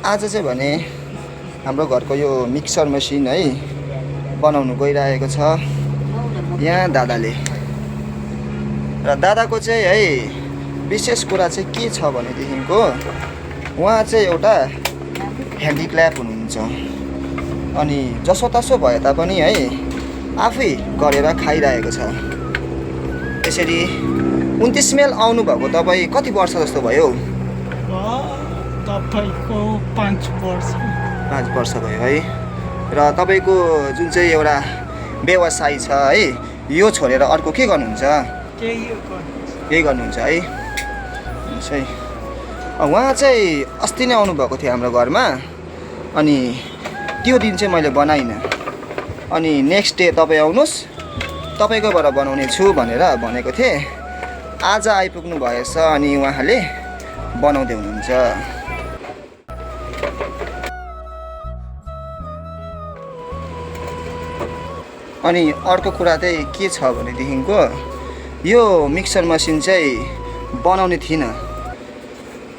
आज चाहिँ भने हाम्रो घरको यो मिक्सर मेसिन है बनाउनु गइरहेको छ यहाँ दादाले। र दादाको चाहिँ है विशेष कुरा चाहिँ के छ भनेदेखिको उहाँ चाहिँ एउटा ह्यान्डिक्राफ्ट हुनुहुन्छ अनि जसोतसो भए तापनि है आफै गरेर खाइरहेको छ। त्यसरी 29 माइल आउनुभएको तपाईँ कति वर्ष जस्तो भयो? तपाईँको 5 वर्ष। 5 वर्ष भयो है। र तपाईँको जुन चाहिँ एउटा व्यवसाय छ है यो छोडेर अर्को के गर्नुहुन्छ? यही गर्नुहुन्छ है। सही। उहाँ चाहिँ अस्ति नै आउनुभएको थियो हाम्रो घरमा अनि त्यो दिन चाहिँ मैले बनाइनँ अनि नेक्स्ट डे तपाईँ आउनुहोस् तपाईँकोबाट बनाउने छु भनेर भनेको थिएँ। आज आइपुग्नु भएछ अनि उहाँले बनाउँदै हुनुहुन्छ। अनि अर्को कुरा चाहिँ के छ भनेदेखिको यो मिक्सर मसिन चाहिँ बनाउने थिइनँ।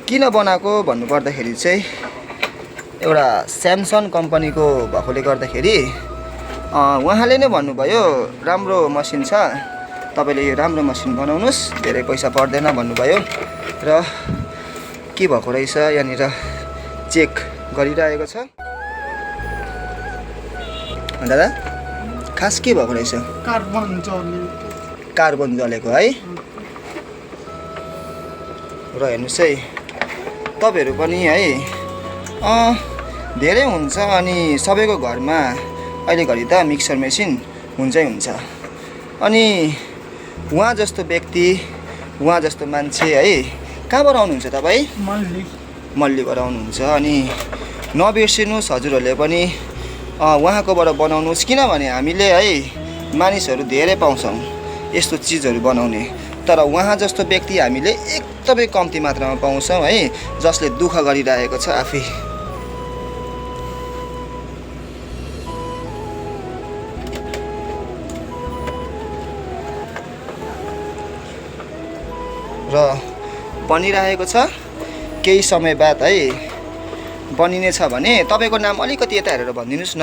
किन बनाएको भन्नुपर्दाखेरि चाहिँ एउटा स्यामसङ कम्पनीको भएकोले गर्दाखेरि उहाँले नै भन्नुभयो राम्रो मसिन छ तपाईँले यो राम्रो मसिन बनाउनुहोस् धेरै पैसा पर्दैन भन्नुभयो। र के भएको रहेछ यहाँनिर चेक गरिरहेको छ। दादा खास के भएको रहेछ? कार्बन जलेको है। र हेर्नुहोस् है तपाईँहरू पनि है धेरै हुन्छ अनि सबैको घरमा अहिले घडी त मिक्सर मेसिन हुन्छै हुन्छ। अनि उहाँ जस्तो व्यक्ति उहाँ जस्तो मान्छे है कहाँबाट आउनुहुन्छ तपाईँ? मल्लीबाट आउनुहुन्छ। अनि नबिर्सिनुहोस् हजुरहरूले पनि उहाँकोबाट बनाउनुहोस् किनभने हामीले है मानिसहरू धेरै पाउँछौँ यस्तो चिजहरू बनाउने तर उहाँ जस्तो व्यक्ति हामीले एकदमै कम्ती मात्रामा पाउँछौँ है जसले दुःख गरिरहेको छ आफै। र बनिरहेको छ केही समय बाद है बनिनेछ भने तपाईँको नाम अलिकति यता हेरेर भनिदिनुहोस् न।